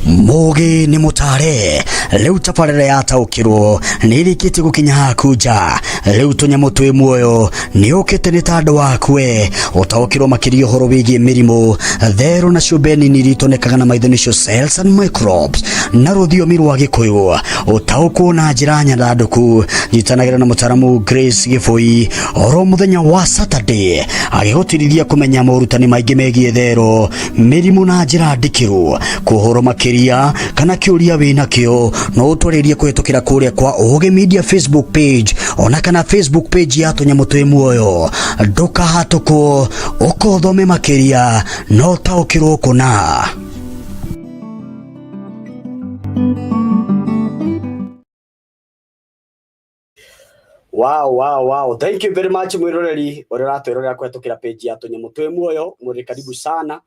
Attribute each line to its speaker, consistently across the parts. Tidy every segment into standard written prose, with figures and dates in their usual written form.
Speaker 1: Mũgĩ nĩ mũtare rĩu tabarĩra yataũkĩrwo nĩ ĩrĩkĩtie gũkinya haku nja. Rĩu tũnyamũ twĩ muoyo nĩ ũkĩte nĩ ta andũ akwe ũtaũkĩrwo makĩria ũhoro wĩgiĩ mĩrimũ, therũ na ciũmbe nini iria itonekaga na maitho nĩcio cells and microbes na rũthiomi rwa Gĩkũyũ. Ũtaũkwo na njĩra nyandandũku. Nyitanagĩra na mũtaramu Grace Gĩbũi oro mũthenya wa Saturday agĩgũtirithia kũmenya morutani maingĩ megiĩ therũ, mĩrimũ na njĩra ndikĩru. Kũhoro makĩria kana kĩũria wĩ nakĩo no ũtwarĩrie kũhĩtũkĩra kũrĩa kwa Ũgĩ Media Facebook page ona kana Facebook page ya tũnyamũ twĩ muoyo. Ndũkahatũkwo, ũka ũthome makĩria na ũtaũkĩrwo kũna. Wow. Thank you very much mwiroreri ũrĩa ũratwĩrorera kũhetũkĩra page ya tũnyamũ twĩ muoyo. Mũrĩ karibu sana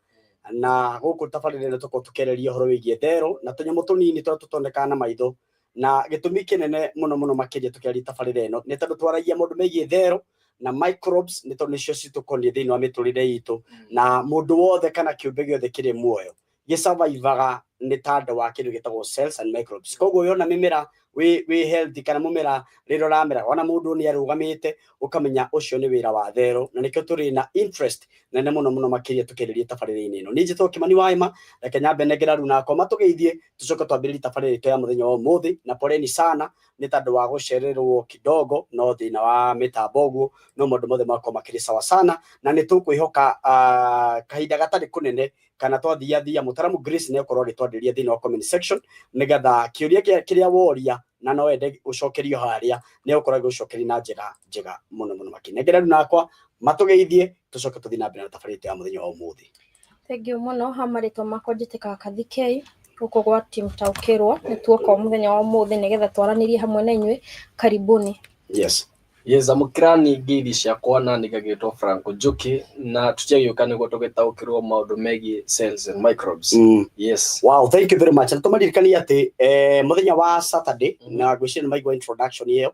Speaker 1: na gũkũ tabarĩra ĩno tũkorwo tũkĩarĩria ũhoro wĩgiĩ therũ na tũnyamũ tũnini tũrĩa tũtonekaga na maitho. Na gĩtũmi kĩnene mũno mũno makĩria tũkĩaria tabarĩra ĩno nĩ tondũ twaragia maũndũ megiĩ therũ na microbes, nĩ tondũ nĩcio citũkoniĩ thĩinĩ wa mĩtũrĩre itũ, na mũndũ wothe kana kĩũmbe gĩothe kĩrĩ muoyo gĩsurvivaga nĩ tondũ wa kĩndũ gĩtagwo cells and microbes. Koguo wona mĩmera wĩ healthy kana mũmera rĩrĩa ũramera, wona mũndũ nĩ arũgamĩte, ũkamenya ũcio nĩ wĩra wa therũ, na nĩkĩo tũrĩ na interest nene mũno mũno makĩria tũkĩarĩria tabarĩra-inĩ ĩno. Niĩ njĩtagwo Kĩmani Waima, reke nyambe nengera rĩu nakwa matũgeithie, tũcoke twambĩrĩrie tabarĩra itũ ya mũthenya wa ũmũthĩ. Na poleni sana nĩ tondũ wa gũcererwo kidogo no thĩna wa mĩtambo ũguo, no maũndũ mothe makorwo makĩrĩ sawa sana, na nĩ tũkwĩhoka kahinda gatarĩ kũnene kana twathia thia mũtaramu Grace nĩ akorwo agĩtwarĩria thĩinĩ wa comment section, nĩgetha kĩũria kĩrĩa woria na no wende ũcokerio harĩa nĩ egũkorwo agĩgũcokeria na njĩra njega mũno mũno makĩria. Nengera rĩu nakwa matũgeithie, tũcoke tũthiĩ na mbere na tabarĩra itũ ya mũthenya wa ũmũthĩ.
Speaker 2: Thengiũ mũno. Ha marĩtwa makwa njĩtĩkaga Kathikei gũkũ gwa team Taũkĩrwo. Nĩ tuoka mũthenya wa ũmũthĩ nĩgetha twaranĩrie hamwe na inyuĩ. Karibuni.
Speaker 1: Yes.
Speaker 3: Yes, amũkĩrani ngeithi ciakwa na nĩngagĩtwo Franco Njuki na tũtiagĩũka nĩguo tũgĩtaũkĩrwo maũndũ megiĩ cells and microbes. Yes.
Speaker 1: Wow, thank you very much. Na tũmaririkanie atĩ mũthenya wa Saturday, na ngwĩciria nĩ maigua introduction ĩyo,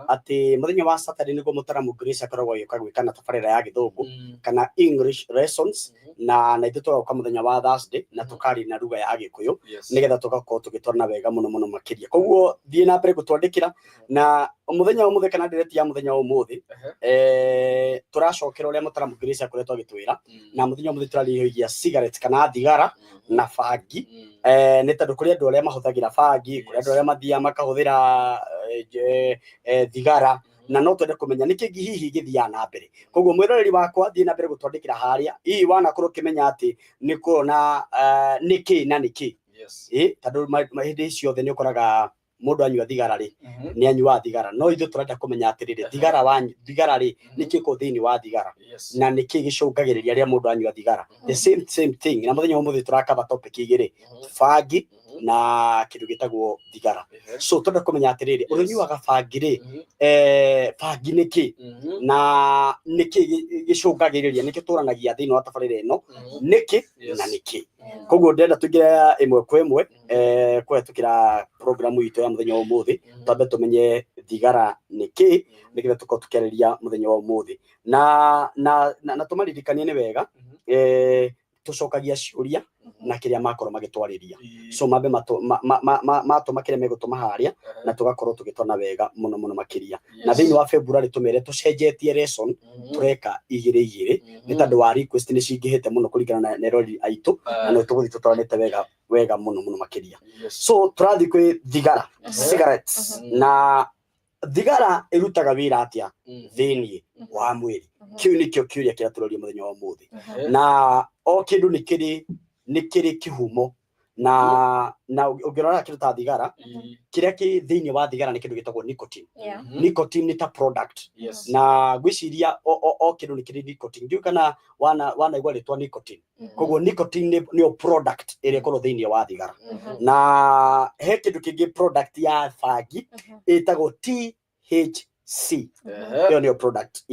Speaker 1: atĩ mũthenya wa Saturday nĩguo mũtaramu Grace akoragwo agĩũka gwĩka na tabarĩra ya Gĩthũngũ kana English lessons, na ithuĩ tũgoka mũthenya wa Thursday na tũkaria na lugha ya Gĩkũyũ, nĩgetha tũgakorwo tũgĩtwarana wega mũno mũno makĩria. Koguo thiĩ na mbere gũtwandĩkĩra na mũthenya wa ũmũthĩ kana ndereti ya mũthenya wa ũmũthĩ. Tũracokera ũrĩa mũtaramu Grace akoretwo agĩtwĩra, na mũthenya wa ũmũthĩ tũrarĩrĩria cigarette kana thigara na bangi, nĩ tondũ kũrĩ andũ arĩa mahũthagĩra bangi, kũrĩ andũ arĩa mathiaga makahũthĩra thigara, na no twende kũmenya nĩkĩ hihi gĩthiaga na mbere. Koguo mwĩroreri wakwa, thiĩ na mbere gũtwandĩkĩra harĩa hihi wanakorwo ũkĩmenya atĩ nĩ kũrona nĩkĩ na nĩkĩ. Tondũ hĩndĩ ciothe nĩ ũkoraga mũndũ anyua thigara rĩ, nĩ anyuaga thigara, no ithuĩ tũrenda kũmenya atĩrĩrĩ, thigara wa thigara rĩ, nĩkĩ kũ thĩinĩ wa thigara na nĩkĩ gĩcũngagĩrĩria rĩrĩa mũndũ anyua thigara? The same thing na mũthenya wa ũmũthĩ tũrakaba topic igĩrĩ, bangi na kĩndũ gĩtagwo thigara. So tũrenda kũmenya atĩrĩrĩ, ũrĩa ũnyuaga bangi rĩ, bangi nĩ kĩ na nĩkĩ gĩcũngagĩrĩria? Nĩkĩ tũranagia thĩinĩ wa tabarĩra ĩno, nĩkĩ na nĩkĩ? Koguo ndĩrenda tũingĩre ĩmwe kwa ĩmwe kũhetũkĩra programu itũ ya mũthenya wa ũmũthĩ. Twambe tũmenye thigara nĩ kĩ, nĩgetha tũkorwo tũkĩarĩria mũthenya wa ũmũthĩ na tũmaririkanie nĩ wega tũcokagia ciũria na kĩrĩa makorwo magĩtwarĩria. So mambe matũma kĩrĩa megũtũma harĩa na tũgakorwo tũgĩtona wega mũno mũno makĩria. Na thĩinĩ wa February tũmere tũcenjetie lesson, tũreka igĩrĩ igĩrĩ nĩ tondũ wa request nĩ cingĩhĩte mũno kũringana na eroreri aitũ, na nĩ tũgũthiĩ tũtwaranĩte wega wega mũno mũno makĩria. So tũrathiĩ kwĩ thigara, cigarettes, na thigara ĩrutaga wĩra atĩa thĩinĩ wa mwĩrĩ? Kĩu nĩkĩo kĩũria kĩrĩa tũroria mũthenya wa ũmũthĩ. Na o kĩndũ nĩ kĩrĩ kĩhumo, na ũngĩrora kĩndũ ta thigara, kĩrĩa kĩ thĩinĩ wa thigara nĩ kĩndũ gĩtagwo nicotine. Nicotine nĩ ta product, na ngwĩciria o kĩndũ nĩ kĩrĩ nicotine. Ndiũĩ kana wanaigua rĩtwa nicotine. Koguo nicotine nĩyo product ĩrĩa ĩkorwo thĩinĩ wa thigara. Na he kĩndũ kĩngĩ, product ya bangi ĩtagwo THC. Ĩyo nĩyo product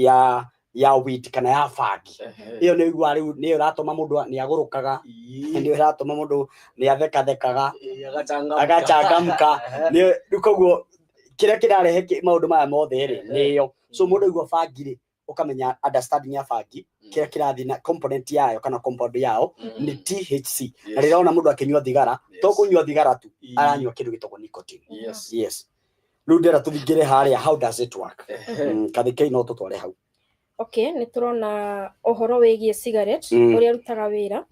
Speaker 1: ya weed kana ya bangi. Ĩyo nĩ ũiguaga rĩu nĩyo ĩratũma mũndũ nĩ agũrũkaga, nĩyo ĩratũma mũndũ nĩ athekathekaga, agachangamka. Rĩu koguo kĩrĩa kĩrarehe maũndũ maya mothe rĩ, nĩyo. So mũndũ aigua bangi rĩ, Ũkamenya understanding ya bangi, kĩrĩa kĩrathiĩ na component yayo kana compound yao nĩ THC. Na rĩrĩa wona mũndũ akĩnyua thigara, to kũnyua thigara tu, aranyua kĩndũ gĩtagwo nicotine. Yes, rĩu ndĩrenda tũthingĩre harĩa, how does it work? Kathikei no tũtware hau.
Speaker 2: Okay, nĩ tũrona ũhoro wĩgiĩ cigarette, ũrĩa ũrutaga wĩra.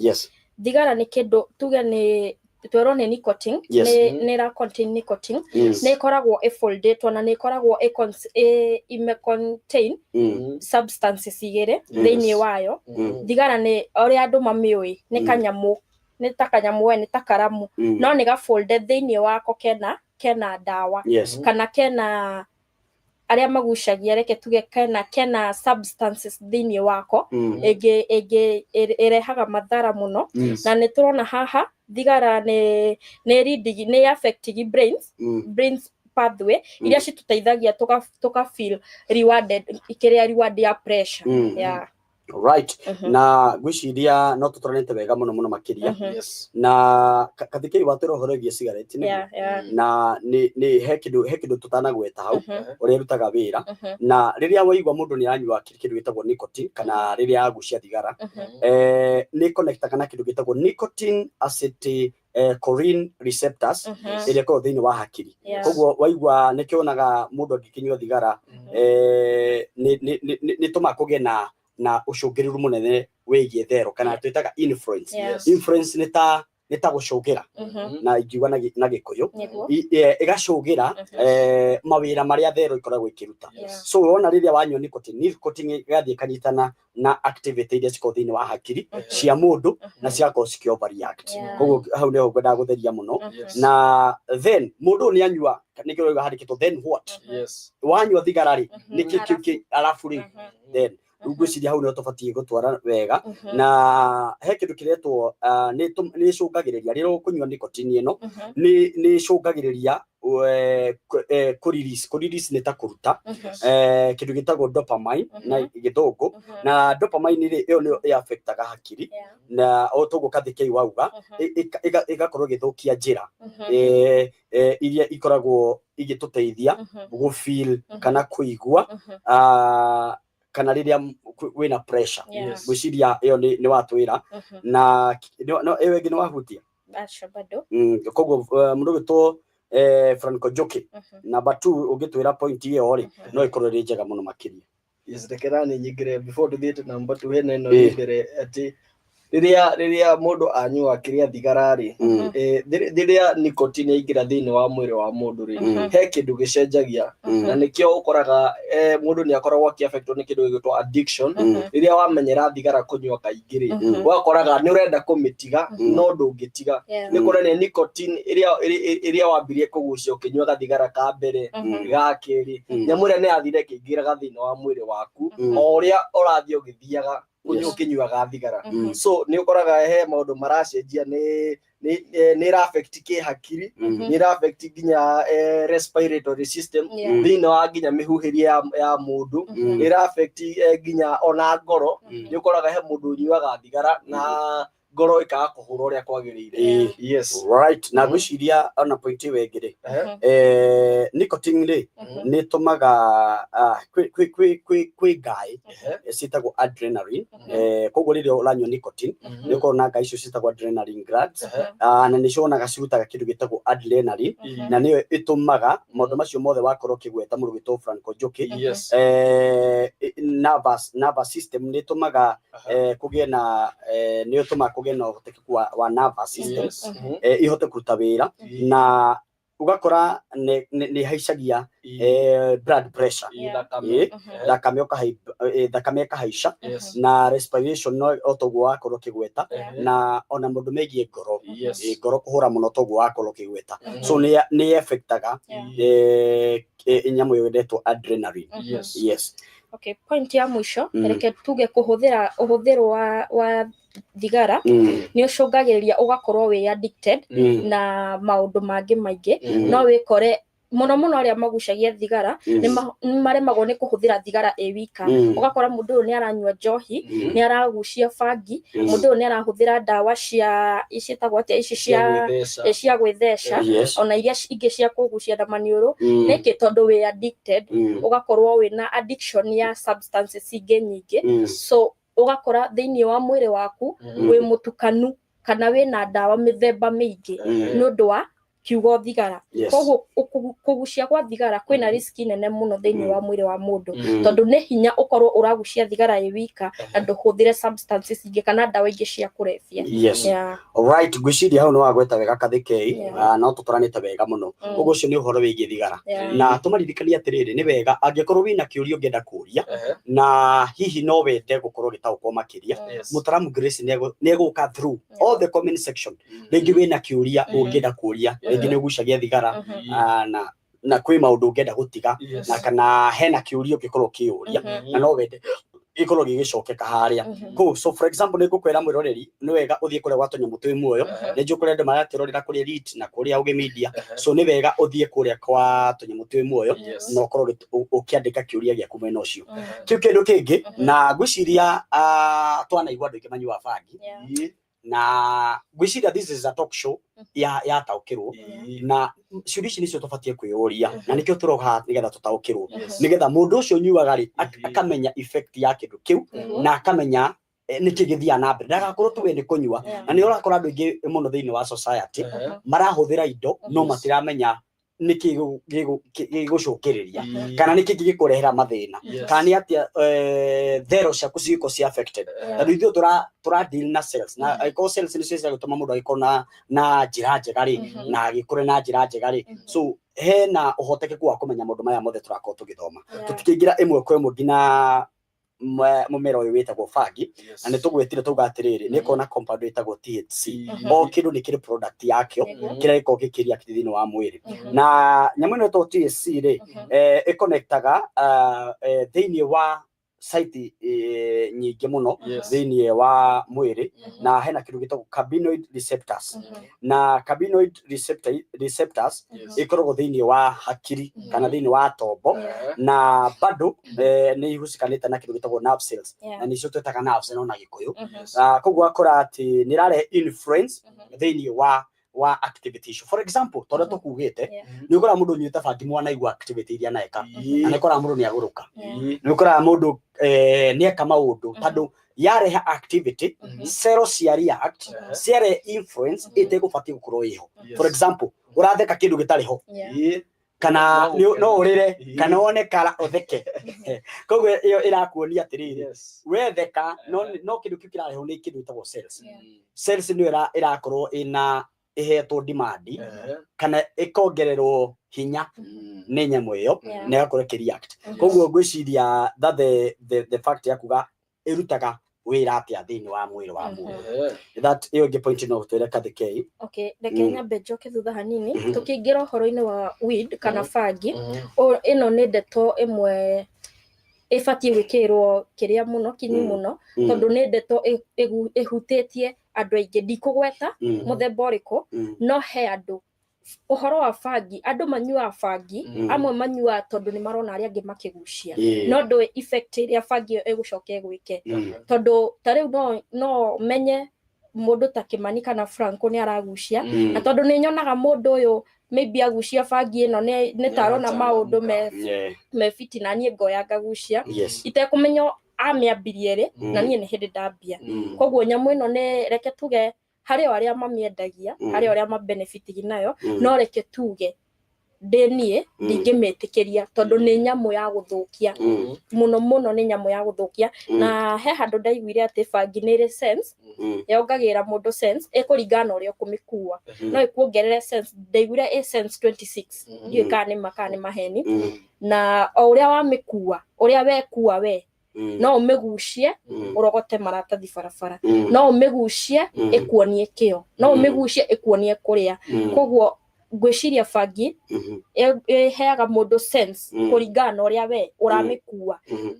Speaker 2: Thigara nĩ kĩndũ tuge nĩ twerwo nĩ nicotine. Nĩ ĩra contain nicotine. Nĩ ĩkoragwo ĩfoldĩtwo na nĩ ĩkoragwo ime contain substances igĩrĩ thĩinĩ wayo. Thigara nĩ ũrĩa andũ mamĩũĩ nĩ kanyamũ, nĩ ta kanyamũ we, nĩ ta karamu, no nĩ gafolde thĩinĩ wako kena ndawa kana kena arĩa magucagia, reke tuge kena substances thĩinĩ wako ĩngĩ ĩrehaga mathara mũno. Na nĩ tũrona haha thigara nĩ ĩrindigi, nĩ affectigi brains, brains pathway iria citũteithagia tũka feel rewarded, kĩrĩa reward ya pressure. Yeah.
Speaker 1: Right. Na ngwĩciria no tũtwaranĩte wega mũno mũno makĩria. Na Kathikei watwĩra ũhoro wĩgiĩ cigarette nĩguo?
Speaker 2: Yeah.
Speaker 1: Na nĩ he kĩndũ tũtanagweta hau, ũrĩa ĩrutaga wĩra. Na rĩrĩa waigua mũndũ nĩ aranyua kĩndũ gĩtagwo nicotine kana rĩrĩa agucia thigara, nĩ connectaga na kĩndũ gĩtagwo nicotine acetyl choline receptors ĩrĩa ĩkoragwo thĩinĩ wa hakiri. Koguo waigua nĩkĩo wonaga mũndũ angĩkĩnyua thigara, nĩ tũmaga kũgĩe na ũcũngĩrĩru mũnene wĩgiĩ thero kana twĩtaga influence. Influence nĩ ta gũcũngĩra na ingiuga na Gĩkũyũ. Ĩgacũngĩra mawĩra marĩa thero ikoragwo ikĩruta. So wona rĩrĩa wanyua nicotine, nicotine ĩgathiĩ ĩkanyitana na activity iria cikoragwo thĩinĩ wa hakiri cia mũndũ na cigakorwo cikĩ overreact. Koguo hau nĩho ngwendaga gũtheria mũno. Na then mũndũ ũyũ nĩ anyua, nĩkĩo ũrauga handĩkĩtwo "then what?" Wanyua thigara rĩ, nĩkĩ kĩu arabu rĩ, then rĩu ngwĩciria hau nĩho tũbatiĩ gũtwara wega. Na he kĩndũ kĩretwo nĩ ĩcũngagĩrĩria rĩrĩa ũkũnyua nicotine ĩno, nĩ ĩcũngagĩrĩria kũ release nĩ ta kũruta kĩndũ gĩtagwo dopamine na gĩthũngũ. Na dopamine rĩ, ĩyo nĩyo ĩ affectaga hakiri na o toguo Kathikei wauga, ĩgakorwo ĩgĩthũkia njĩra iria ikoragwo igĩtũteithia gũ feel kana kũigua kana rĩrĩa wĩna pressure. Ngwĩciria ĩyo nĩ watwĩra na ĩyo ĩngĩ nĩ wahutia.
Speaker 2: Aca, bado.
Speaker 1: Koguo mũndũ ũgwĩtwo Franco Njoki, number 2, ũngĩtwĩra point ĩyo rĩ, no ĩkorwo ĩrĩ njega mũno makĩria.
Speaker 3: Yes, reke nani nyingĩre before tũthiĩte number two, hena ĩno mbere atĩ rĩrĩa mũndũ anyua kĩrĩa thigara rĩ, rĩrĩa nicotine yaingĩra thĩinĩ wa mwĩrĩ wa mũndũ rĩ, he kĩndũ gĩcenjagia na nĩkĩo ũkoraga mũndũ nĩ akoragwo akĩaffectwo nĩ kĩndũ gĩgwĩtwo addiction. Rĩrĩa wamenyera thigara kũnyua kaingĩ rĩ, ũgakoraga nĩ ũrenda kũmĩtiga no ndũngĩtiga. Nĩ kuonania nicotine ĩrĩa wambirie kũgucia ũkĩnyuaga thigara ka mbere, ga kerĩ, nyamũ ĩrĩa nĩ yathire ĩkĩingĩraga thĩinĩ wa mwĩrĩ waku o ũrĩa ũrathiĩ ũgĩthiaga ũkĩnyuaga thigara. So nĩ ũkoraga he maũndũ maracenjia, nĩ ĩra affect kĩhakiri, nĩ ĩra affect nginya respiratory system thĩinĩ wa nginya mĩhuhĩrie ya mũndũ, nĩ ĩra affect nginya ona ngoro. Nĩ ũkoraga he mũndũ ũnyuaga thigara na ngoro ĩkaga kũhũra ũrĩa kwagĩrĩire. Yes.
Speaker 1: Right, na ngwĩciria ona point ĩyo ĩngĩ rĩ, nicotine rĩ, nĩ ĩtũmaga kwĩ ngaĩ ciĩtagwo adrenaline. Koguo rĩrĩa ũranyua nicotine, nĩ ũkoragwo na ngaĩ icio ciĩtagwo adrenaline glands. Na nĩcio wonaga cirutaga kĩndũ gĩtagwo adrenaline na nĩyo ĩtũmaga maũndũ macio mothe wakorwo ũkĩgweta, mũndũ gwĩtwo Franco Njoki. Nervous system nĩ ĩtũmaga kũgĩe na nĩ ĩtũmaga kũgĩe na ũhotekeku wa nervous system ihote kũruta wĩra na ũgakora nĩ ĩhaicagia blood pressure.
Speaker 3: Thakame.
Speaker 1: Thakame thakame ĩkahaica na respiration no o toguo wakorwo ũkĩgweta na ona maũndũ megiĩ ngoro. Ngoro kũhũra mũno toguo wakorwo ũkĩgweta. So nĩ affectaga nyamũ ĩyo ĩretwo adrenaline. Yes.
Speaker 2: Okay, point ya mũico, reke tuge kũhũthĩra ũhũthĩro wa thigara nĩ ũcũngagĩrĩria ũgakorwo wĩ addicted na maũndũ mangĩ maingĩ. No wĩkore Mũno mũno arĩa magucagia thigara nĩ maremagwo nĩ kũhũthĩra thigara ĩ wika. Ũgakora mũndũ ũyũ nĩ aranyua njohi, nĩ aragucia bangi, mũndũ ũyũ nĩ arahũthĩra ndawa cia ciĩtagwo atĩa ici cia cia gwĩtheca, ona iria ingĩ cia kũgucia na maniũrũ. Nĩkĩ? Tondũ wĩ addicted, ũgakorwo wĩna addiction ya substances ingĩ nyingĩ. So ũgakora thĩinĩ wa mwĩrĩ waku wĩ mũtukanu kana wĩna ndawa mĩthemba mĩingĩ nĩ ũndũ wa kiugo thigara. Koguo kũgucia gwa thigara kwĩna risk nene mũno thĩinĩ wa mwĩrĩ wa mũndũ, tondũ nĩ hinya ũkorwo ũragucia thigara ĩ wika na ndũhũthĩre substances ingĩ kana ndawa ingĩ cia kũrebia.
Speaker 1: Alright, ngwĩciria hau nĩ wagweta wega, Kathikei. No tũtwaranĩte wega mũno. Ũguo ũcio nĩ ũhoro wĩgiĩ thigara. Na tũmaririkanie atĩrĩrĩ, nĩ wega angĩkorwo wĩna kĩũria ũngĩenda kũria na hihi no wende gũkorwo ũgĩtaũkwo makĩria, mũtaramu Grace nĩ egũka through all the comment section. Rĩngĩ wĩna kĩũria ũngĩenda kũria, rĩngĩ nĩ ũgucagia thigara na kwĩ maũndũ ũngĩenda gũtiga, na kana hena kĩũria ũngĩkorwo ũkĩyũria na no wende gĩkorwo gĩgĩcokeka harĩa kũu. So for example, nĩ ngũkwĩra mwĩroreri, nĩ wega ũthiĩ kũrĩa gwa Tũnyamũ Twĩ Muoyo. Nĩ njũĩ kũrĩa andũ maratwĩrorera kũrĩa Elite na kũrĩa Ũgĩ Media. So nĩ wega ũthiĩ kũrĩa kwa Tũnyamũ Twĩ Muoyo na ũkorwo ũkĩandĩka kĩũria gĩaku mwena ũcio. Kĩu kĩndũ kĩngĩ, na ngwĩciria twanaigua andũ aingĩ manyuaga bangi, na ngwĩciria this is a talk show ya yataũkĩrwo, na ciũria ici nĩcio tũbatiĩ kwĩyũria, na nĩkĩo tũroha nĩgetha tũtaũkĩrwo, nĩgetha mũndũ ũcio ũnyuaga rĩ akamenya effect ya kĩndũ kĩu na akamenya nĩkĩ gĩthiaga na mbere, ndagakorwo tuge nĩ kũnyua. Na nĩ ũrakora andũ aingĩ mũno thĩinĩ wa society marahũthĩra indo no matiramenya nĩkĩ gĩgũcũkĩrĩria kana nĩkĩ gĩgĩkũrehera mathĩna kana nĩ atĩa thero ciaku cigĩkorwo ci affected, tondũ ithuĩ tũra deal na cells, na angĩkorwo cells nĩcio cia gũtũma mũndũ agĩkorwo na njĩra njega rĩ, na agĩkũre na njĩra njega rĩ, so hena ũhotekeku wa kũmenya maũndũ maya mothe tũrakorwo tũgĩthoma. Tũtikĩingĩra ĩmwe kwa ĩmwe nginya mũmera ũyũ wĩtagwo bangi, na nĩ tũgwĩtire tauga atĩrĩrĩ, nĩ ĩkoragwo na compound ĩtagwo THC. O kĩndũ nĩ kĩrĩ product yakĩo kĩrĩa gĩkoragwo gĩkĩreact thĩinĩ wa mwĩrĩ. Na nyamũ ĩno ĩtagwo THC rĩ, ĩconnectaga thĩinĩ wa site nyingĩ mũno thĩinĩ wa mwĩrĩ, na hena kĩndũ gĩtagwo cannabinoid receptors, na cannabinoid receptors ĩkoragwo thĩinĩ wa hakiri kana thĩinĩ wa tombo, na bado nĩ ihucikanĩte na kĩndũ gĩtagwo nerve cells, na nĩcio twĩtaga nerves no na Gĩkũyũ. Koguo ũgakora atĩ nĩ ĩrarehe influence thĩinĩ wa activity icio. For example, tondũ tũkugĩte, nĩ ũkoraga mũndũ ũnyuĩte bangi mwanaigua activity iria aneka, na nĩ ũkoraga mũndũ nĩ agũrũka, nĩ ũkoraga mũndũ nĩ eka maũndũ, tondũ yarehe activity, cell cia react, ciarehe influence ĩtegũbatiĩ gũkorwo ĩho. For example, ũratheka kĩndũ gĩtarĩ ho, kana
Speaker 3: No
Speaker 1: no ũrĩre kana wone kara ũtheke. Koguo ĩyo ĩrakuonia atĩrĩrĩ, wetheka no kĩndũ kĩu kĩrarehwo nĩ kĩndũ gĩtagwo cells. Cells nĩyo ĩrakorwo ĩna ĩhetwo demand kana ĩkongererwo hinya nĩ nyamũ ĩyo na ĩgakorwo ĩkĩreact. Koguo ngwĩciria that the fact ya kuga ĩrutaga wĩra atĩa thĩinĩ wa mwĩrĩ wa mũndũ, that ĩyo ĩngĩ point no twĩre Kathikei.
Speaker 2: Okay, reke nyambe njoke thutha hanini. Tũkĩingĩra ũhoro-inĩ wa weed kana bangi, ĩno nĩ ndeto ĩmwe ĩbatiĩ gwĩkĩrwo kĩrĩa mũno kinyi mũno, tondũ nĩ ndeto ĩhutĩtie andũ aingĩ. Ndikũgweta mũthemba ũrĩkũ, no he andũ ũhoro wa bangi, andũ manyuaga bangi. Amwe manyuaga tondũ nĩ marona arĩa angĩ makĩgucia, no ndũĩ effect ĩrĩa bangi ĩyo ĩgũcoka ĩgwĩke, tondũ ta rĩu no menye mũndũ ta Kĩmani kana Franco nĩ aragucia, na tondũ nĩ nyonaga mũndũ ũyũ maybe agucia bangi ĩno nĩ ta arona maũndũ me me fiti, na niĩ ngoya ngagucia itekũmenya amĩambirie rĩ, na niĩ nĩ hĩndĩ ndambia. Koguo nyamũ ĩno nĩ, reke tuge, harĩ o arĩa mamĩendagia, harĩ o arĩa mabenefitigi nayo, no reke tuge ndĩ niĩ ndingĩmĩtĩkĩria, tondũ nĩ nyamũ ya gũthũkia mũno mũno, nĩ nyamũ ya gũthũkia. Na he handũ ndaiguire atĩ bangi nĩ ĩrĩ sense, yongagĩrĩra mũndũ sense ĩkũringana na ũrĩa ũkũmĩkua. No ĩkuongerere sense, ndaiguire ĩ sense 26, ndiũĩ kana nĩ ma kana nĩ maheni. Na o ũrĩa wamĩkua, ũrĩa wekua we, no ũmĩgucie ũrogote maratathi barabara, no ũmĩgucie ĩkuonie kĩo, no ũmĩgucie ĩkuonie kũrĩa. Koguo ngwĩciria bangi ĩheaga mũndũ sense kũringana na ũrĩa we ũramĩkua.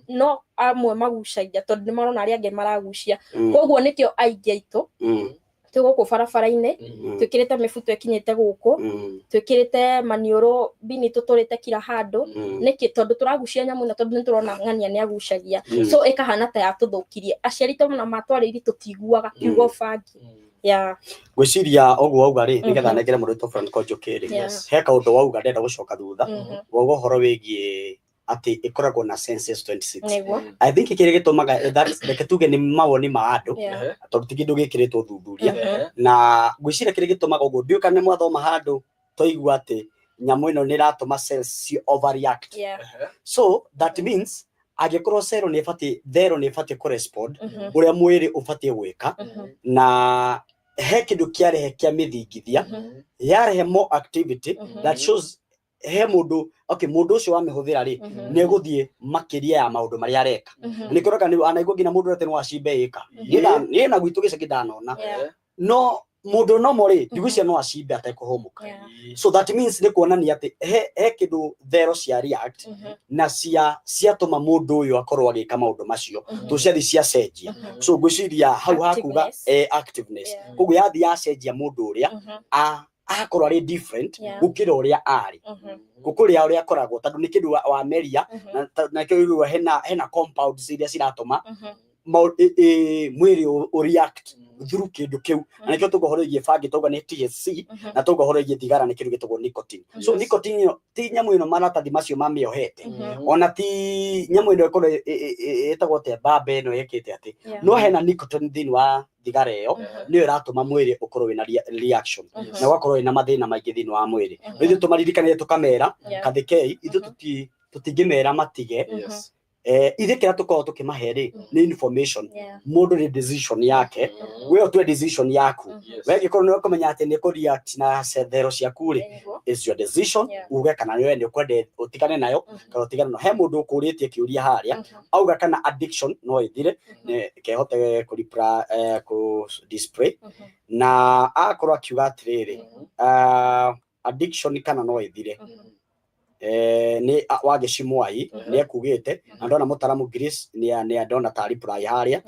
Speaker 2: No amwe magucagia tondũ nĩ marona arĩa angĩ maragucia. Koguo nĩkĩo aingĩ aitũ Twĩ gũkũ barabara-inĩ, twĩkĩrĩte mĩbuto ĩkinyĩte gũkũ, twĩkĩrĩte maniũrũ bini, tũtũrĩte kila handũ. Nĩkĩ? Tondũ tũragucia nyamũ ĩno, tondũ nĩ tũrona ng'ania nĩ agucagia. So ĩkahana ta yatũthũkirie. Aciari tondũ matwarĩirie, tũtiguaga kiugo bangi ya.
Speaker 1: Ngwĩciria ũguo wauga rĩ, nĩgetha nengere mũndũ wĩtwo Franco Njũkĩ rĩ, he kaũndũ wauga ndenda gũcoka thutha. Wauga ũhoro wĩgiĩ atĩ ĩkoragwo na senses 26. I think kĩrĩa gĩtũmaga that, reke tuge nĩ mawoni ma andũ, tondũ ti kĩndũ gĩkĩrĩtwo thuthuria. Na ngwĩciria kĩrĩa gĩtũmaga ũguo, ndiũĩ kana nĩ mwathoma handũ twaigua atĩ nyamũ ĩno nĩ ĩratũma cells ci overreact. So that means angĩkorwo cell nĩ ĩbatiĩ, thero nĩ ĩbatiĩ kũrespond ũrĩa mwĩrĩ ũbatiĩ gwĩka, na he kĩndũ kĩarehe kĩa mĩthingithia, yarehe more activity, that shows he mũndũ, okay, mũndũ ũcio wamĩhũthĩra rĩ, nĩ egũthiĩ makĩria ya maũndũ marĩa areka. Nĩ kũroka nĩ anaigua nginya mũndũ ũrĩa no acimbe ĩka. Niĩ na gwitũ gĩcagi ndanona, no mũndũ nomo rĩ, ndigwĩciria no acimbe atekũhũmũka. So that means nĩ kuonania atĩ he kĩndũ thero cia react na cia ciatũma mũndũ ũyũ akorwo agĩka maũndũ macio, tũciathi ciacenjia. So ngwĩciria hau hakuga
Speaker 2: Activeness.
Speaker 1: Activeness. Koguo yathi yacenjia mũndũ ũrĩa akorwo arĩ different gũkĩra ũrĩa arĩ, gũkũrĩa ũrĩa akoragwo, tondũ nĩ kĩndũ wameria. Na kĩo ũiguaga hena compounds iria ciratũma mwĩrĩ ũ react through kĩndũ kĩu. Na nĩkĩo tũgũhoro ĩgiĩ bangi tauga nĩ THC, na tauga ũhoro ĩgiĩ thigara nĩ kĩndũ gĩtagwo nicotine. So nicotine ĩyo ti nyamũ ĩno maratathi macio mamĩohete, ona ti nyamũ ĩno ĩkorwo ĩtagwo atĩa, mbamba ĩno ĩkĩte atĩ, no hena nicotine thĩinĩ wa thigara ĩyo, nĩyo ĩratũma mwĩrĩ ũkorwo wĩna reaction na ũgakorwo wĩna mathĩna maingĩ thĩinĩ wa mwĩrĩ. Ithuĩ tũmaririkanie tũkamera kathikei ithuĩ tũtingĩmera matige. Ithuĩ kĩrĩa tũkoragwo tũkĩmahe rĩ, nĩ information. Mũndũ nĩ decision yake, we ũtue decision yaku. We angĩkorwo nĩ ũkũmenya atĩ nĩ kũ-react na thero ciaku rĩ, is your decision. Uge kana we nĩ ũkwenda ũtigane nayo kana ũtigane nayo. He mũndũ ũkũrĩtie kĩũria harĩa, auga kana addiction no ĩthire. Kehote kũ kũ display na akorwo akiuga atĩrĩrĩ, addiction kana no ĩthire. Nĩ Wangeci Mwai nĩ ekugĩte, na ndona mũtaramu Grace nĩ ndona ta reply harĩa.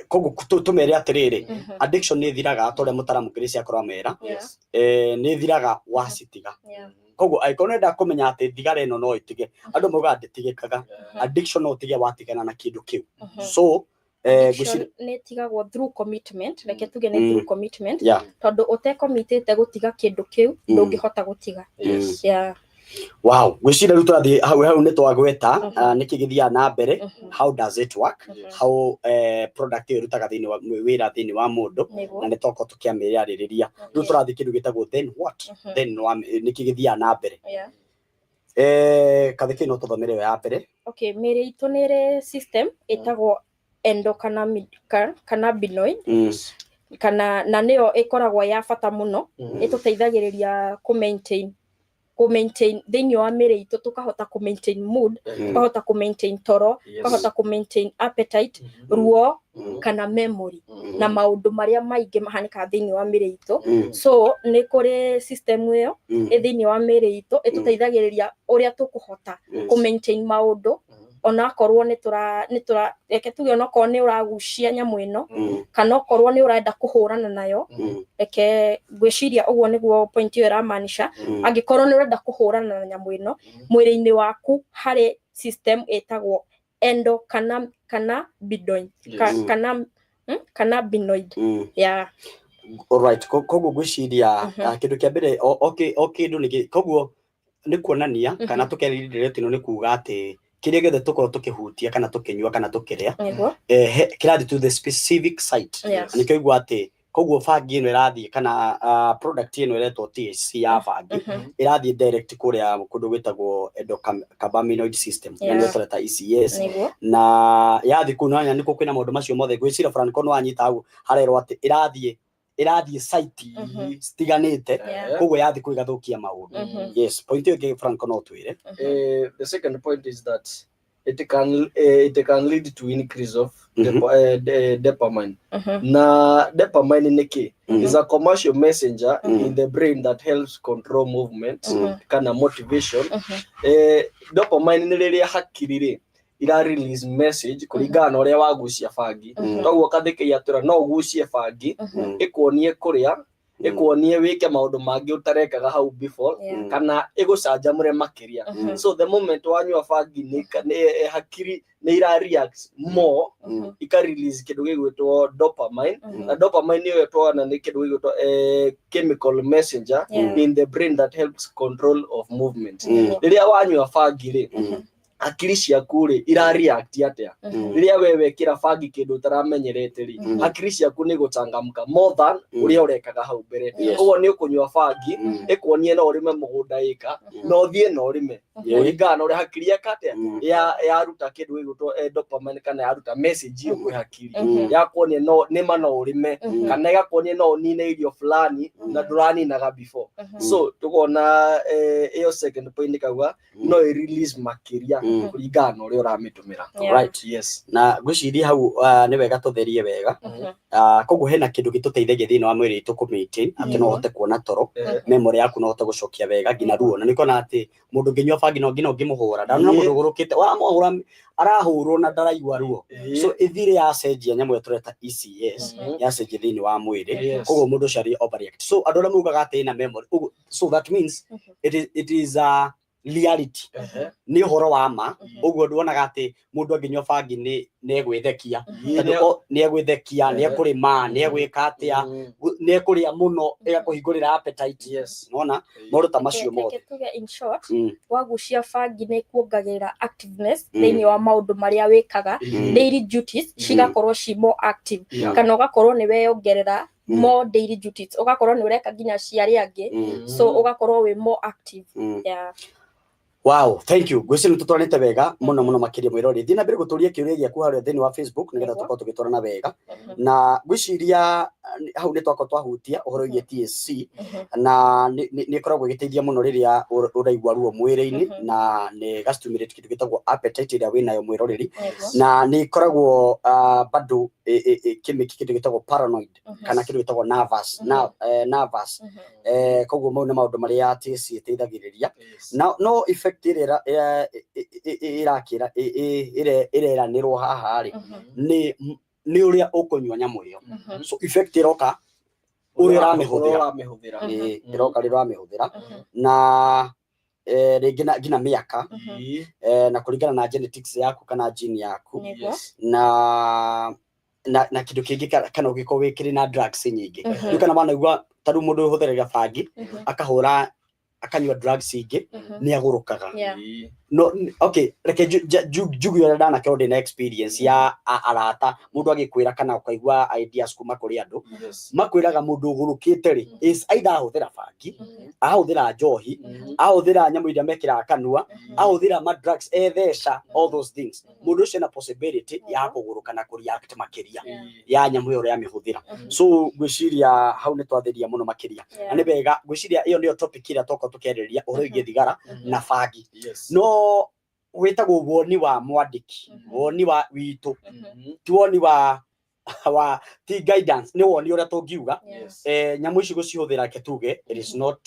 Speaker 1: Koguo tũmere atĩrĩrĩ, addiction nĩ ĩthiraga ta ũrĩa mũtaramu Grace akorwo amera. Nĩ ĩthiraga wacitiga. Koguo angĩkorwo nĩenda kũmenya atĩ thigara ĩno no ĩtige, andũ maugaga ndĩtigĩkaga. Addiction no ũtige watigana na kĩndũ kĩu. So
Speaker 2: Addiction nĩ ĩtigagwo through commitment, reke tuge nĩ through commitment, tondũ ũtekomitĩte gũtiga kĩndũ kĩu, ndũngĩhota gũtiga.
Speaker 1: Wow, gwĩciria rĩu tũrathiĩ hau hau nĩ twagweta nĩkĩ gĩthiaga na mbere, how does it work, how product ĩyo ĩrutaga thĩinĩ wa wĩra thĩinĩ wa mũndũ, na nĩ twakorwo tũkĩamĩarĩrĩria. Rĩu tũrathiĩ kĩndũ gĩtagwo then what. Then nĩkĩ gĩthiaga na mbere? Kathĩkĩ no tũthomere ĩyo ya mbere.
Speaker 2: Okay, mĩĩrĩ itũ nĩ ĩrĩ system ĩtagwo endocannabinoid, kana na nĩyo ĩkoragwo ya bata mũno, ĩtũteithagĩrĩria kũ maintain thĩinĩ wa mĩĩrĩ itũ, tũkahota kũ maintain mood, tũkahota kũ maintain toro, tũkahota kũ maintain appetite, ruo, kana memory, na maũndũ marĩa maingĩ mahanĩkaga thĩinĩ wa mĩĩrĩ itũ. So nĩ kũrĩ system ĩyo ĩ thĩinĩ wa mĩĩrĩ itũ ĩtũteithagĩrĩria ũrĩa tũkũhota kũ maintain maũndũ, onakorwo nĩ tũra reke tuge, onakorwo nĩ ũragucia nyamũ ĩno, kana okorwo nĩ ũrenda kũhũrana nayo. Reke ngwĩciria ũguo nĩguo point ĩyo ĩramaanisha. Angĩkorwo nĩ ũrenda kũhũrana na nyamũ ĩno, mwĩrĩ-inĩ waku harĩ system ĩtagwo endo kana cannabinoid kana cannabinoid ya.
Speaker 1: Alright, koguo ngwĩciria kĩndũ kĩa mbere o kĩndũ nĩ koguo nĩ kuonania kana tũkerĩrĩria ĩno nĩ kuga atĩ kĩrĩa gĩothe tũkorwo tũkĩhutia kana tũkĩnyua kana tũkĩrĩa, kĩrathiĩ to the specific site. Nĩkĩo igua atĩ koguo bangi ĩno ĩrathiĩ kana product ĩno ĩretwo THC ya bangi ĩrathiĩ direct kũrĩa kũndũ gwĩtagwo endocannabinoid system, na nĩyo tũreta ECS. Na yathiĩ kũu nanya nĩkuo kwĩna maũndũ macio mothe. Ngwĩciria Franco no anyita hau harerwo atĩ ĩrathiĩ site citiganĩte. Koguo yathiĩ kũu ĩgathũkia maũndũ. Yes, point ĩyo ĩngĩ, Franco, no twĩre.
Speaker 3: The second point is that it can lead to increase of dopamine. Na dopamine nĩ kĩ? Is a commercial messenger in the brain that helps control movement kana motivation. Dopamine nĩ rĩrĩa hakiri rĩ Ira release message kũringana na ũrĩa wagucia bangi. Toguo kathĩkĩi atwĩra no ũgucie bangi, ĩkuonie kũrĩa, ĩkuonie wĩke maũndũ mangĩ ũtarekaga hau before, kana ĩgũcanjamũre makĩria. So the moment wanyua bangi, nĩ hakiri nĩ ira react more, ika release kĩndũ gĩgwĩtwo dopamine. Na dopamine nĩyo twana nĩ kĩndũ gĩgwĩtwo chemical messenger in the brain that helps control of movement. Rĩrĩa wanyua bangi rĩ, hakiri ciaku rĩ, ira react atĩa? Rĩrĩa we wekĩra bangi kĩndũ ũtaramenyerete rĩ, hakiri ciaku nĩ gũchangamka more than ũrĩa ũrekaga hau mbere. Ũguo nĩ ũkũnyua bangi, ĩkuonie no ũrĩme mũgũnda ĩka, na ũthiĩ na ũrĩme, kũringana na ũrĩa hakiri yeka atĩa, yaruta kĩndũ gĩgwĩtwo dopamine, kana yaruta message ĩyo kwĩ hakiri, yakuonia no nĩma no ũrĩme, kana ĩgakuonia no ũnine irio fulani na ndũraninaga before. So tũkona ĩyo second point ĩkauga no ĩ release makĩria kũringana na ũrĩa ũramĩtũmĩra.
Speaker 1: Right.
Speaker 3: Yes.
Speaker 1: Na ngwĩciria hau nĩ wega tũtherie wega. Koguo hena kĩndũ gĩtũteithagia thĩinĩ wa mwĩrĩ witũ kũ maintain atĩ no ũhote kuona toro, memory yaku no ũhote gũcokia wega, nginya ruo. Na nĩ kuona atĩ mũndũ ũngĩnyua bangi no nginya ũngĩmũhũra, ndanona mũndũ ũgũrũkĩte wamũhũra, arahũrwo na ndaraigua ruo. So ĩthire yacenjia nyamũ ĩyo tũreta ECS, yacenjia thĩinĩ wa mwĩrĩ. Koguo mũndũ ũcio arĩ overreact. So andũ arĩa maugaga atĩ ĩna memory ũguo, so that means it is a reality, nĩ ũhoro wa ma. Ũguo nduonaga atĩ mũndũ angĩnyua bangi nĩ egwĩthekia, tondũ nĩ egwĩthekia, nĩ ekũrĩma, nĩ egwĩka atĩa, nĩ ekũrĩa mũno, ĩgakũhingũrĩra appetite. Nona maũndũ ta macio mothe.
Speaker 2: Reke tuge in short, wagucia bangi nĩ kuongagĩrĩra activeness thĩinĩ wa maũndũ marĩa wĩkaga, daily duties cigakorwo ci more active, kana ũgakorwo nĩ weyongerera more daily duties, ũgakorwo nĩ ũreka nginya cia arĩa angĩ. So ũgakorwo wĩ more active. Yeah.
Speaker 1: Wow, thank you. Ngwĩciria nĩ tũtwaranĩte wega mũno mũno makĩria. Mwĩrori, thiĩ na mbere gũtũria kĩũria gĩaku harĩa thĩinĩ wa Facebook nĩgetha tũkorwo tũgĩtwarana wega. Na ngwĩciria hau nĩ twakorwo twahutia ũhoro wĩgiĩ THC, na nĩ ĩkoragwo ĩgĩteithia mũno rĩrĩa ũraigua ruo mwĩrĩ-inĩ, na nĩ ĩga stimulate kĩndũ gĩtagwo appetite ĩrĩa wĩnayo, mwĩroreri. Na nĩ ĩkoragwo bado ĩkĩmĩki kĩndũ gĩtagwo paranoid, kana kĩndũ gĩtagwo nervous, na nervous. Koguo mau nĩ maũndũ marĩa THC ĩteithagĩrĩria. Na no effect ĩrĩa ĩrakĩra ĩreranĩrwo haha rĩ, nĩ ũrĩa ũkũnyua nyamũ ĩyo. So effect ĩroka ũrĩa ũramĩhũthĩra.
Speaker 3: Ũramĩhũthĩra.
Speaker 1: Ĩĩ, ĩroka rĩrĩa ũramĩhũthĩra, na rĩngĩ na nginya mĩaka, na kũringana na genetics yaku kana gene yaku, na kĩndũ kĩngĩ, kana ũngĩkorwo wĩkĩrĩ na drugs nyingĩ. Rĩu kana wanaigua ta rĩu mũndũ ũhũthĩraga bangi, akahũra, akanyua drugs ingĩ, nĩ agũrũkaga. No okay, reke njuge ũrĩa ndanakorwo ndĩna experience ya arata, mũndũ agĩkwĩra kana ũkaigua ideas kuma kũrĩ andũ, makwĩraga mũndũ ũgũrũkĩte rĩ, is either ahũthĩra bangi, ahũthĩra njohi, ahũthĩra nyamũ iria mekĩraga kanua, ahũthĩra ma drugs, etheca, all those things. Mũndũ ũcio ena possibility ya kũgũrũka na kũreact makĩria ya nyamũ ĩyo ũrĩa amĩhũthĩra. So ngwĩciria hau nĩ twathĩria mũno makĩria, na nĩ wega. Ngwĩciria ĩyo nĩyo topic ĩrĩa twakorwo tũkĩarĩrĩria ũhoro wĩgiĩ thigara na bangi. No wĩtagwo woni wa mwandĩki, woni wa witũ, ti woni wa ti guidance, nĩ woni ũrĩa tũngiuga. Nyamũ ici gũcihũthĩra, reke tuge it is not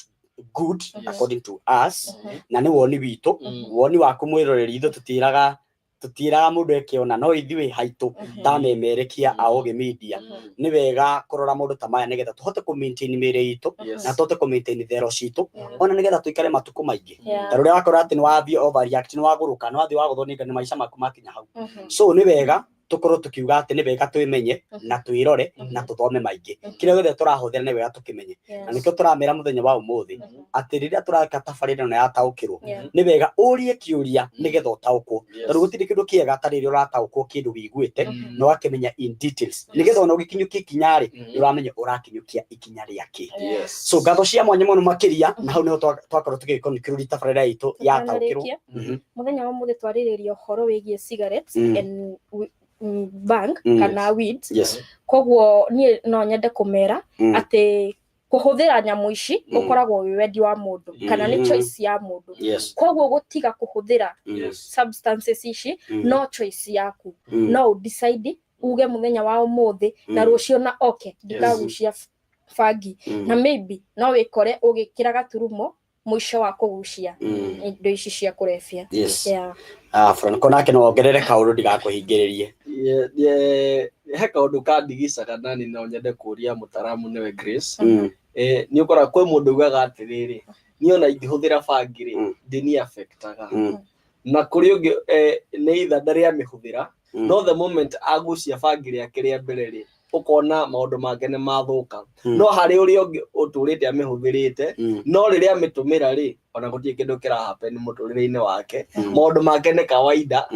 Speaker 1: good according to us, na nĩ woni witũ. Woni waku, mwĩroreri, ithuĩ tũtiraga mũndũ eke ona, no ithuĩ haitũ ta memerekia a Ũgĩ Media, nĩ wega kũrora maũndũ ta maya nĩgetha tũhote kũ maintain mĩĩrĩ itũ, na tũhote kũ maintain thero citũ, ona nĩgetha tũikare matukũ maingĩ. Ta rĩrĩa wakora atĩ nĩ wathiĩ overreact, nĩ wagũrũka, nĩ wathiĩ wagũthwo nĩ nda, nĩ maica maku makinya hau. So nĩ wega tũkorwo tũkiuga atĩ nĩ wega twĩmenye na twĩrore na tũthome maingĩ. Kĩrĩa gĩothe tũrahũthĩra nĩ wega tũkĩmenye, na nĩkĩo tũramera mũthenya wa ũmũthĩ atĩ rĩrĩa tũraka tabarĩra ĩno ya taũkĩrwo, nĩ wega ũrie kĩũria nĩgetha ũtaũkwo, tondũ gũtirĩ kĩndũ kĩega ta rĩrĩa ũrataũkwo kĩndũ wĩiguĩte na ũgakĩmenya in details, nĩgetha ona ũgĩkinyũkia ikinya rĩ, nĩ ũramenya ũrakinyũkia ikinya rĩa kĩ. So ngatho cia mwanya mũno makĩria, na hau nĩho twakorwo tũgĩconclude tabarĩra itũ ya taũkĩrwo.
Speaker 2: Tũtanarĩkia, mũthenya wa ũmũthĩ twarĩrĩria ũhoro wĩgiĩ cigarettes and bhang kana weeds. Koguo niĩ no nyende kũmera atĩ kũhũthĩra nyamũ ici ũkoragwo wĩ wendi wa mũndũ, kana nĩ choice ya mũndũ. Koguo gũtiga kũhũthĩra substances ici no choice yaku. No ũdecide uge mũthenya wa ũmũthĩ na rũciũ na oke ndikagucia bangi, na maybe no wĩkore ũgĩkĩra gaturumo mũico wa kũgucia indo ici cia kũrebia. Yeah.
Speaker 1: Ah, Franco nake no ongerere kaũndũ ndigakũhingĩrĩrie.
Speaker 3: He kaũndũ kandigicaga nani no nyende kũria mũtaramu nĩwe Grace. Nĩ ũkoraga kwĩ mũndũ ugaga atĩrĩrĩ, niĩ ona ingĩhũthĩra bangi rĩ, ndĩni affectaga. Na kũrĩ ũngĩ nĩ either ndarĩ amĩhũthĩra, no the moment agucia bangi rĩake rĩa mbere rĩ, ũkona maũndũ make nĩ mathũka. No harĩ ũrĩa ũngĩ ũtũrĩte amĩhũthĩrĩte, no rĩrĩa amĩtũmĩra rĩ, ona gũtirĩ kĩndũ kĩra happen mũtũrĩre-inĩ wake, maũndũ make nĩ kawaida.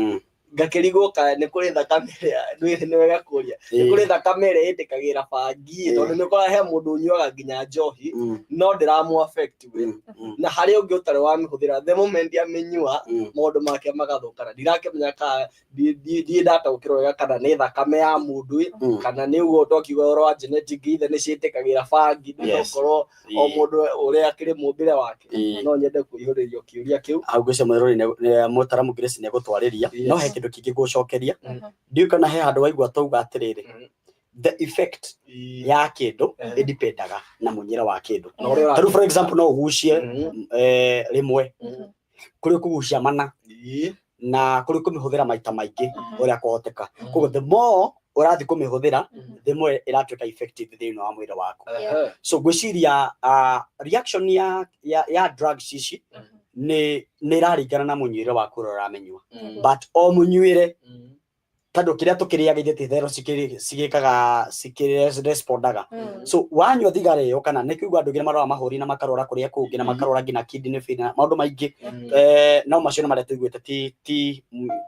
Speaker 3: Ngakĩrigwo ka nĩ kũrĩ thakame ĩrĩa, nĩ wega kũria, nĩ kũrĩ thakame ĩrĩa ĩtĩkagĩra bangi, tondũ nĩ ũkoraga he mũndũ ũnyuaga nginya njohi, no ndĩramũ affect we. Na harĩ ũngĩ ũtarĩ wamĩhũthĩra, the moment amĩnyua, maũndũ make magathũkana. Ndirakĩmenya ka ndirĩ ndataũkĩrwo wega kana nĩ thakame ya mũndũ, kana nĩ ũguo twakiuga ũhoro wa genetic, either nĩ ciĩtĩkagĩra bangi, nĩ okorwo o mũndũ ũrĩa akĩrĩ mũmbĩre wake. No nyende kũihũrĩrio kĩũria kĩu.
Speaker 1: Hau ngwĩciria mwĩrori mũtaramu Grace nĩ egũtwarĩria, no he kĩndũ kĩngĩ ngũcokeria. Ndiũĩ kana he handũ waigua twauga atĩrĩrĩ, the effect ya kĩndũ ĩdipendaga na mũnyĩre wa kĩndũ. Ta rĩu for example no ũgucie rĩmwe, kũrĩ kũgucia mana, na kũrĩ kũmĩhũthĩra maita maingĩ ũrĩa kũhoteka. Koguo the more ũrathiĩ kũmĩhũthĩra, the more ĩratuĩka effective thĩinĩ wa mwĩrĩ waku. So ngwĩciria reaction ya drugs ici nĩ ĩraringana na mũnyuĩre waku ũrĩa ũramĩnyua. But o mũnyuĩre, tondũ kĩrĩa tũkĩrĩaga ithuĩ ti therũ cigĩkaga cikĩrespondaga. So wanyua thigara ĩyo, kana nĩ kũigua andũ aingĩ marwara mahũri na makarwara kũrĩa kũngĩ na makarwara nginya kidney failure na maũndũ maingĩ. No macio nĩ marĩa tũiguĩte, ti ti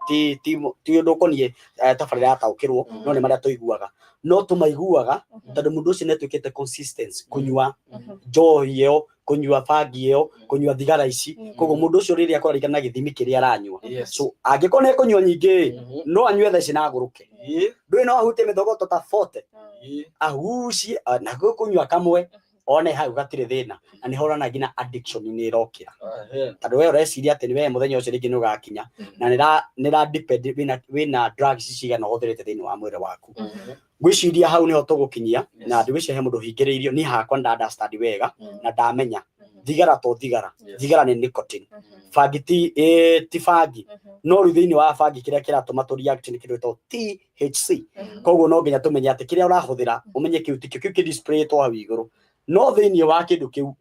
Speaker 1: ti ti ti ũndũ ũkoniĩ tabarĩra yataũkĩrwo, no nĩ marĩa tũiguaga. No tũmaiguaga tondũ mũndũ ũcio nĩ atuĩkĩte consistent kũnyua njohi ĩyo, kũnyua bangi ĩyo, kũnyua thigara ici. Koguo mũndũ ũcio rĩrĩa akũraringana na gĩthimi kĩrĩa aranyua. So angĩkorwo nĩ ekũnyua nyingĩ, no anyue thaa ici na agũrũke. Ndũĩ no ahutie mĩthogoto ta 40, ahucie na kũnyua kamwe one hau gatirĩ thĩna, na nĩho ũrona nginya addiction nĩ ĩrokĩra, tondũ we ũreciria atĩ we mũthenya ũcio rĩngĩ nĩ ũgakinya, na nĩ ra depend wĩna drugs cigana ũhũthĩrĩte thĩinĩ wa mwĩrĩ waku. Ngwĩciria hau nĩho tũgũkinyia, na ndigwĩciria he mũndũ ũhingĩrĩirio. Niĩ hakwa nda understand wega na ndamenya thigara to thigara. Thigara nĩ nicotine, bangi ti bangi, no rĩu thĩinĩ wa bangi kĩrĩa kĩratũma tũ react nĩ kĩndũ gĩtagwo THC. Koguo no nginya tũmenye atĩ kĩrĩa ũrahũthĩra, ũmenye kĩu tikĩo kĩu kĩ displaytwo hau igũrũ, no thĩinĩ wa kĩndũ kĩu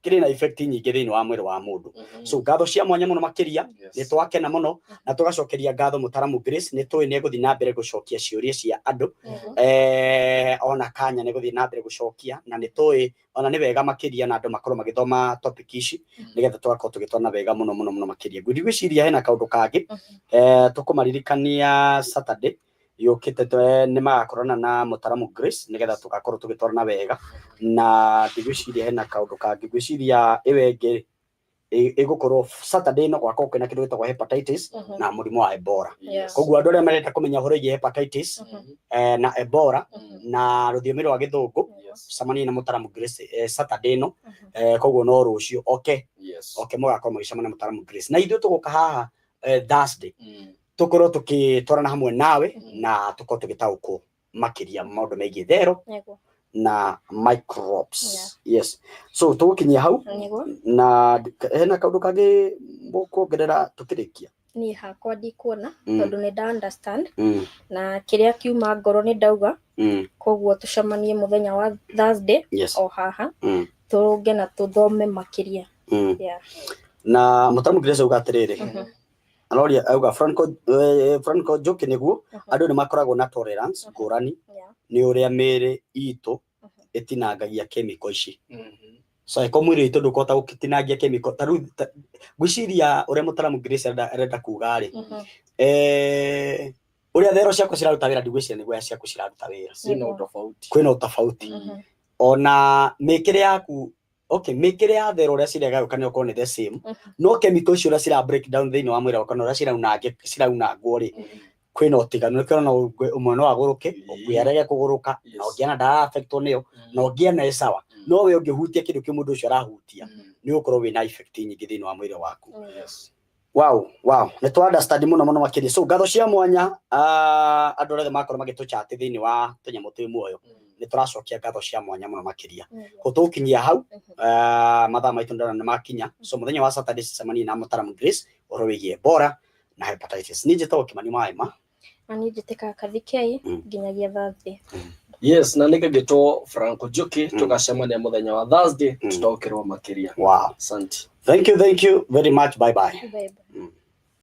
Speaker 1: kĩrĩ na effect nyingĩ thĩinĩ wa mwĩrĩ wa mũndũ. So ngatho cia mwanya mũno makĩria, nĩ twakena mũno na tũgacokeria ngatho mũtaramu Grace. Nĩ tũĩ nĩ egũthiĩ na mbere gũcokia ciũria cia andũ, ona kanya nĩ gũthiĩ na mbere gũcokia, na nĩ tũĩ ona nĩ wega makĩria na andũ makorwo magĩthoma topic ici nĩgetha tũgakorwo tũgĩtwarana wega mũno mũno mũno makĩria. Ngwĩciria hena kaũndũ kangĩ, tũkũmaririkania Saturday yũkĩte nĩ magakorana na mũtaramu Grace nĩgetha tũgakorwo tũgĩtwarana wega, na ndigwĩciria hena kaũndũ kangĩ. Ngwĩciria ĩyo ĩngĩ ĩgũkorwo Saturday ĩno gwakorwo kwĩna kĩndũ gĩtagwo hepatitis na mũrimũ wa Ebola. Koguo andũ arĩa marenda kũmenya ũhoro wĩgiĩ hepatitis na Ebola na rũthiomi rwa Gĩthũngũ, cemania na mũtaramu Grace Saturday ĩno. Koguo no rũciũ, okay? Okay, mũgakorwo mũgĩcemania na mũtaramu Grace, na ithuĩ tũgũka haha Thursday tũkorwo tũgĩtwarana hamwe nawe na tũkorwo tũgĩtaũkwo makĩria maũndũ megiĩ thero na microbes. Yes, so tũgũkinyia hau. Na hena kaũndũ kangĩ mũkuongerera tũkĩrĩkia?
Speaker 2: Niĩ hakwa ndikuona, tondũ nĩ nda understand na kĩrĩa kiuma ngoro nĩ ndauga. Koguo tũcemanie mũthenya wa Thursday o haha, tũrũnge na tũthome makĩria.
Speaker 1: Na mũtaramu Grace auga atĩrĩrĩ, aroria auga Franco Njoki, nĩguo andũ nĩ makoragwo na tolerance ngũrani nĩ ũrĩa mĩĩrĩ itũ ĩtinangagia chemical ici. So angĩkorwo mwĩrĩ witũ ndũkũhota gũtinangia chemical, ta rĩu ngwĩciria ũrĩa mũtaramu Grace arenda kuga rĩ, ũrĩa thero ciakwa ciraruta wĩra, ndigwĩciria nĩguo ciaku ciraruta wĩra. Kwĩna ũtofauti ona mĩkĩre yaku. Okay, mĩkĩre ya thero ũrĩa ciragayũkana okorwo nĩ the same, no chemical icio ũrĩa cira break down thĩinĩ wa mwĩrĩ waku na ũrĩa ciraunangwo rĩ, kwĩna ũtiganu. Nĩkĩo ũrona ũmwe no agũrũke, ũngĩ arege kũgũrũka, na ũngĩ ona ndara affectwo nĩyo, na ũngĩ ona ĩ sawa. No we ũngĩhutia kĩndũ kĩu mũndũ ũcio arahutia, nĩ ũgũkorwo wĩna effect nyingĩ thĩinĩ wa mwĩrĩ waku. Wow, nĩ twa understand mũno mũno makĩria. So ngatho cia mwanya, andũ arĩa othe makorwo magĩtũchat thĩinĩ wa tũnyamũ twĩ muoyo. Nĩ tũracokia ngatho cia mwanya mũno makĩria. Gũtũkinyia hau, mathaa maitũ ndona nĩ makinya. So mũthenya wa Saturday cemania na mũtaramu Grace ũhoro wĩgiĩ Ebola na hepatitis. Niĩ njĩtagwo Kimani Maema.
Speaker 2: Na niĩ njĩtĩkaga Kathikei nginyagia Thursday.
Speaker 3: Yes, na nĩ ngĩtwo Franco Njuki. Tũgacemania mũthenya wa Thursday, tũtaũkĩrwo makĩria. Asante.
Speaker 1: Thank you, thank you very much. Bye bye.
Speaker 2: Bye bye.